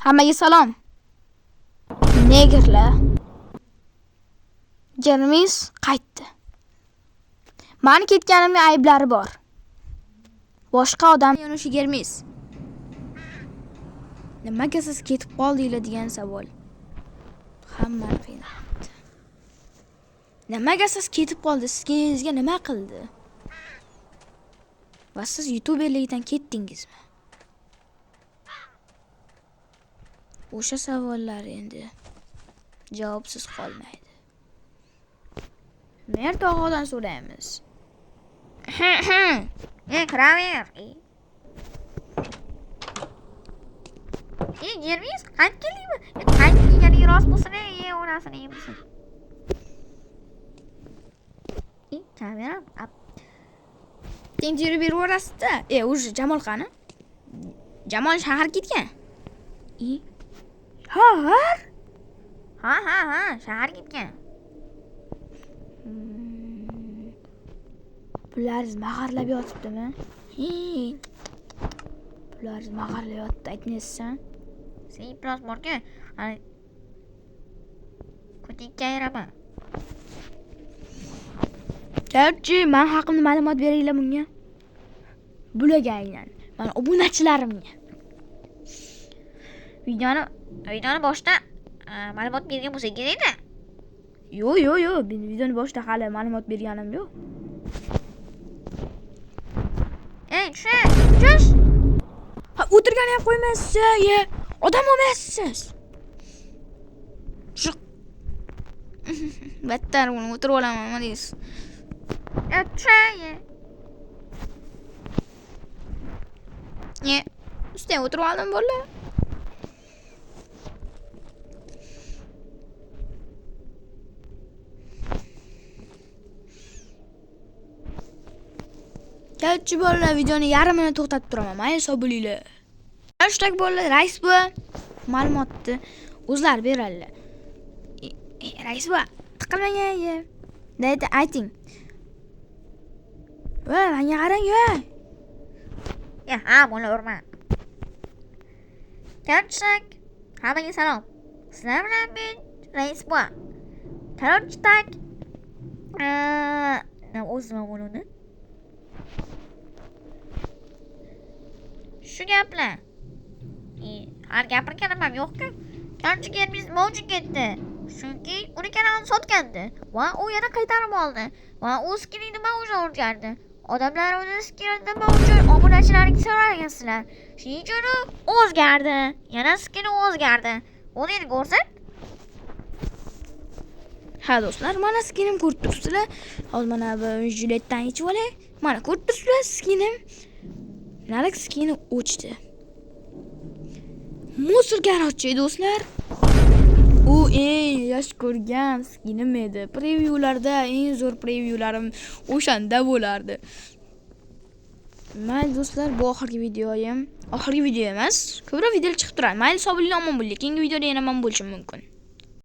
Hammaga salom. Negerlar. Jermis qaytdi. Mani ketganimga ayblari bor. Boshqa odam yana o'sha Germis. Nimaga siz ketib qoldinglar degan savol hammani qiynayapti. Nimaga siz ketib qoldingiz? Sizga nima qildi? Va siz youtuberlikdan ketdingizmi? O'sha savollar endi javobsiz qolmaydi. Mer tog'adan so'raymiz. Kiraver. Germis, qaytib keldingmi? Qaytib kelganing rost bo'lsin, onasini emsin. Kameram. Intervyu berib yuborasizda. Уже Jamol qani? Jamol shaharga ketgan. Shahar? Ha, shaharga ketgan. Bular mag'arlab yotibdimi? Bular mag'arlab yotibdi, aytmaysan. Sen iflos borku, hali ko'tingga ayiraman. Короче, men haqimda ma'lumot beringlar bunga. Bularga aynan. Mana obunachilarimga. Videoni boshida ma'lumot bergan bo'lsa kerak-da. Yo'q, yo'q, yo'q. Men videoni boshida hali ma'lumot berganim yo'q. Ey, tush. Ha, o'tirgani ham qo'ymaysiz, ya. Odam olmaysiz. Shu battar uni o'tirib olaman, nima deysiz? Tush. Ne? Ustiga o'tirib oldim bo'ldi. Короче, bolalar, videoni yarmini to'xtatib turaman. Mayli, sog' bo'linglar. Hashtag bolalar, rais bu ma'lumotni o'zlari beradilar. Rais bu, tiqilmang, ya. Daydi, ayting. Va, menga qarang, ya. Ha, bo'laverma. Короче, hammaga salom. Sizlar bilan men rais bu. Короче, так. O'zim buni. Shu gaplar. Hali gapirganim ham yo'q-ku. Короче, Germis nima uchun ketdi? Chunki uni kanalini sotgandi va u yana qaytarib oldi va u skinini nima uchun o'zgardi? Odamlar uni skinini nima uchun obunachilarga so'ragansizlar. Shuning uchun u o'zgardi. Yana skini o'zgardi. Uni endi ko'rsat. Ha do'stlar, mana skinim ko'rib turibsizlar. Hozir mana bu jiletdan yechib olay. Mana ko'rib turibsizlar skinim. Nalik skini o'chdi. Musor короче do'stlar. U eng yaxshi ko'rgan skinim edi. Previewlarda eng zo'r previewlarim o'shanda bo'lardi. Mayli do'stlar, bu oxirgi videoyim. Oxirgi video emas, ko'proq videolar chiqib turadi. Mayli, sog' bo'linglar, omon bo'linglar. Keyingi videoda yana men bo'lishim mumkin.